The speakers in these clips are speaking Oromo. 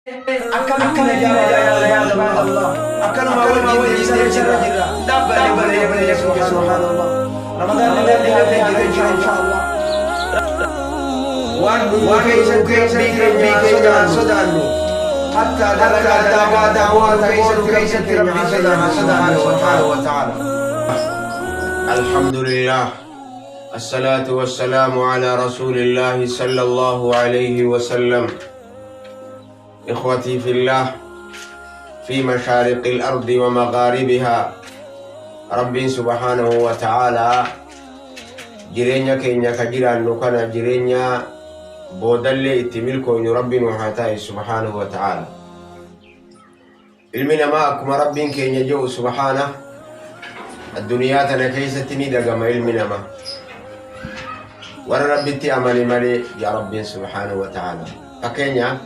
Akkamitti nagaa yaa Allah, akkanuma wajjin deemsa jirra. Dhaabbanne malee, subhaanallah. Ramadaan dhiyaatee jira, inshallah. Waan dhuguu keessatti Rabbii keenya sodaannu, hatta dalagaa dalagaa daawwaa keessatti Rabbii keenya sodaannu, subhaanahu wa ta'ala. الحمد لله، الصلاة والسلام على رسول الله صلى الله عليه وسلم. إخوتي في الله في مشارق الأرض ومغاربها، ربي سبحانه وتعالى jireenya keenya ka jiraannu kana jireenya boodallee itti milkooynu Rabbi nu haa ta'isu, subhaanahu wa ta'ala. Ilmi namaa akkuma Rabbiin keenya jedhu subhaana, addunyaa tana keessatti ni dagama ilmi namaa, warra Rabbitti amane malee, yaa Rabbiin subhaanahu wa ta'ala. Fakkeenya,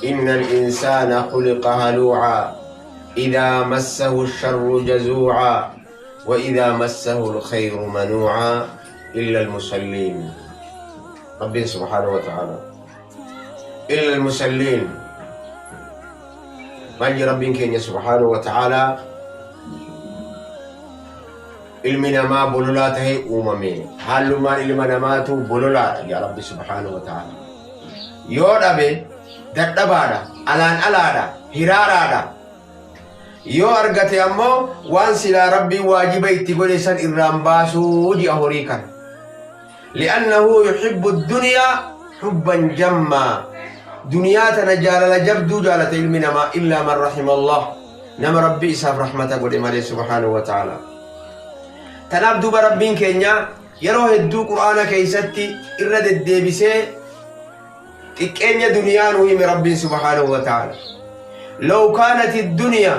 إن الإنسان خلق هلوعا، إذا مسه الشر جزوعا، وإذا مسه الخير منوعا، إلا المصلين. ربي سبحانه وتعالى إلا المصلين. Maal Rabbiin keenya subhaanahu wa ta'ala? Ilmi namaa bololaa tahee uumame. Haallumaan ilma namaatu bololaadha, yaa Rabbi subhaanahu wa ta'ala. Yoo dhabe dadhabaadha, alaan alaadha, hiraaraadha. Yoo argate ammoo waan silaa Rabbiin waajiba itti godhe san irraan baasuu ji'a horii kana. لأنه يحب الدنيا حبا جما. Duniyaa tana jaalala jabduu jaalata ilmi namaa، إلا من رحم الله. Nama Rabbi isaaf rahmata godhe malee, subhaanahu wa ta'ala. Tanaaf duuba Rabbiin keenya yeroo hedduu Qur'aana keessatti irra deddeebisee xiqqeenya duniyaa nu hime Rabbiin subhaanahu wa ta'ala. لو كانت الدنيا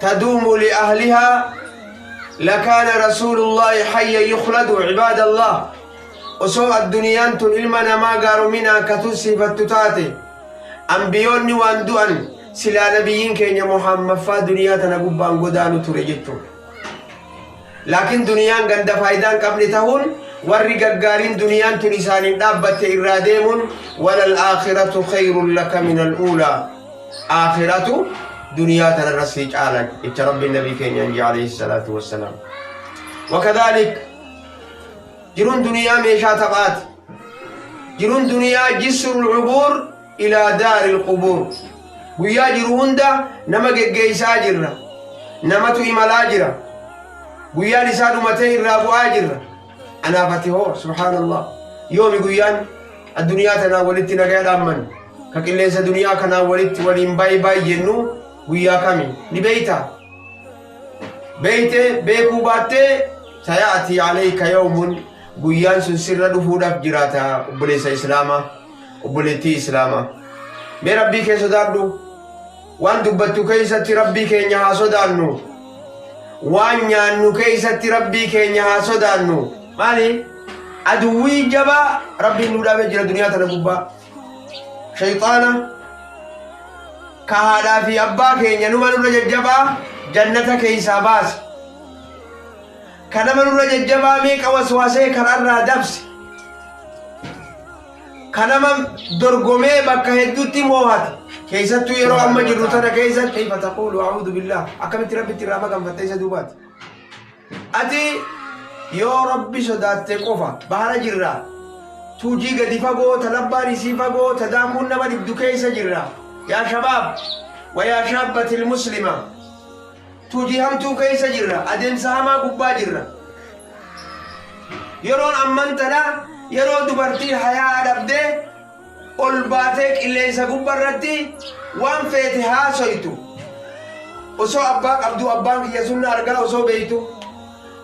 تدوم لأهلها لكان رسول الله حيا يخلد. عباد الله، osoo addunyaan tun ilma namaa gaaruminaan ka tursiifattu taate, ambiyoonni waan du'an, silaa nabiyyiin keenya Muhammad faa duniyaa tana gubbaan godaanu ture jechuudha. Laakiin duniyaan ganda faayidaan qabne tahuun, warri gaggaariin duniyaan tun isaaniin dhaabbatte irraa deemuun. وللآخرة خير لك من الأولى. Aakhiratu duniyaa tanarra sii caalan jecha Rabbiin nabii keenyaan jee, عليه الصلاة والسلام. وكذلك jiruun duniyaa meeshaa taphaati. Jiruun duniyaa جسر العبور إلى دار القبور. Guyyaa jiru hunda nama geggeeysaa jirra. Namatu imalaa jira. Guyyaan isaa dhumatee irraa bu'aa jirra. Anaafati hoo, subhaanallah. Yoomi guyyaan addunyaa tanaa walitti nagaa dhaamman? Ka qilleensa duniyaa kanaa walitti waliin baay'ee baay'ee jennu guyyaa kami? Ni beeyta? Beeyte beekuu baattee, سيأتي عليك يوم. Guyyaan sun sirra dhufuudhaaf jiraata, obboleessa Islaamaa, obboleettii Islaamaa. Mee Rabbii kee sodaadhu. Waan dubbattu keessatti Rabbii keenya haa sodaannu. Waan nyaannu keessatti Rabbii keenya haa sodaannu. Maali? Aduwwii jabaa Rabbiin nu dhaabee jira duniyaa tana gubbaa. Shayxaana ka haadhaa fi abbaa keenya numa nurra jajjabaa jannata keessaa baase. Ka nama nurra jajjabaa meeqa waswaasee karaarraa dabse. Ka nama dorgomee bakka hedduutti moohate. Keessattuu yeroo amma jirru tana keessatti, كيف تقول أعوذ بالله? Akkamitti Rabbitti irraa maganfatte isa duubaati? Ati yoo Rabbi sodaatte qofa bahara jirra. Tuujii gadi fagoo ta labbaan isii fagoo ta daakuun nama dhibdu keessa jirra. يا شباب ويا شابة المسلمة. Tuujii hamtuu keessa jirra. Adeemsa hamaa gubbaa jirra. Yeroon amman tana yeroo dubartiin hayaa dhabdee ol baatee qilleensa gubbarratti waan feete haasoytu. Osoo abbaa qabdu, abbaan kiyya sunna argaa osoo beeytu.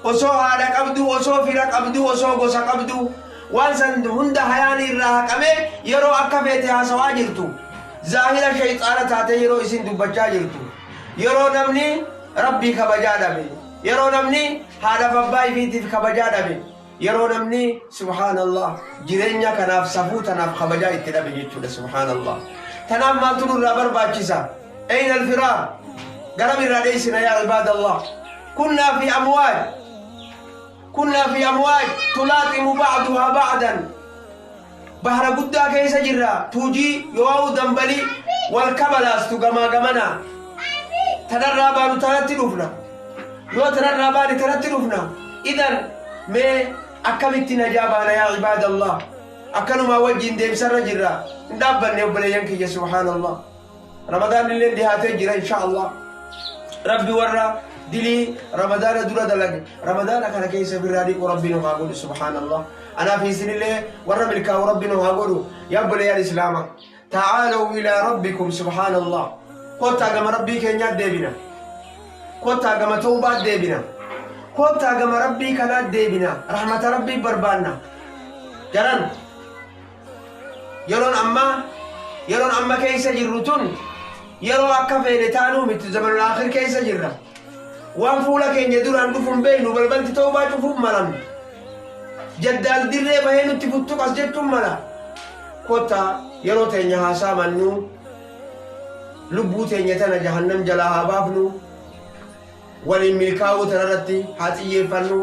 Osoo haadha qabdu, osoo fira qabdu, osoo gosa qabdu, waan san hunda hayaan irraa haqamee yeroo akka feete haasawaa jirtu. Zaahira shayxaana taatee yeroo isin dubbachaa jirtu. Yeroo namni Rabbii kabajaa dhabe. Yeroo namni haadhaaf abbaa ifiitiif kabajaa dhabe. Yeroo namni, subhaanallah, jireenya kanaaf, safuu tanaaf kabajaa itti dhabe jechuudha, subhaanallah. Tanaaf maaltu nurraa barbaachisa? أين الفرار? Garam irraa dheessina, يا عباد الله? كنا في أمواج، كنا في أمواج تلاطم بعضها بعضا. Bahara guddaa keessa jirra. Tuujii yoo dambalii wal kabalaastu gamaa gamana. Tanarraa baanu tanatti dhufna. Yoo tanarraa baane tanatti dhufna. Idan mee akkamitti najaa baana, yaa ibaadallah? Akkanumaa wajjin deemsarra jirra. Hin dhaabbanne, obboleeyyan kiyya, subhaanallah. Ramadaan illee dhihaatee jira, insha Allah. Rabbi warra dilii Ramadaana dura dalage Ramadaana kana keessa birraa dhiqu Rabbi nu haa godhu, subhaanallah. Anaaf isinillee warra milkaa'u Rabbi nu haa godhu. Yaa obboleeyyan Islaama, تعالوا إلى ربكم, subhaanallah. Kottaa gama Rabbii keenyaa deebina. Kottaa gama tawbaa deebina. Kottaa gama Rabbii kanaa deebina. Rahmata Rabbii barbaanna. Jaran, yeroon ammaa, yeroon amma keessa jirru tun yeroo akka feene taanuu miti. زمن الآخر keessa jirra. Waan fuula keenya duraan dhufuun beeknu. Balbalti tawbaa cufuun malam. Jaddaal dirree bahee nutti futtuqas jechuun mala. Kottaa yeroo teenya haasaa mannuu, lubbuu teenya tana jahannam jalaa haa baafnu. Waliin milkaa'uu tanarratti haa xiyyeeffannu.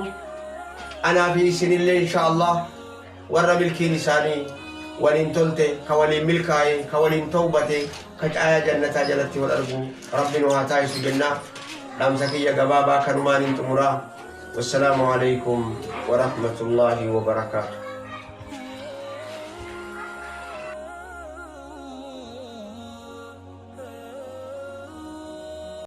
Anaa fi isinillee, insha Allah, warra milkiin isaanii waliin tolte, ka waliin milkaa'e, ka waliin tawbate, ka caayaa jannataa jalatti wal argu Rabbi nu haa taasisu jennaa. Dhaamsa kiyya gabaabaa kanumaan hin xumuraa. والسلام عليكم ورحمة الله وبركاته.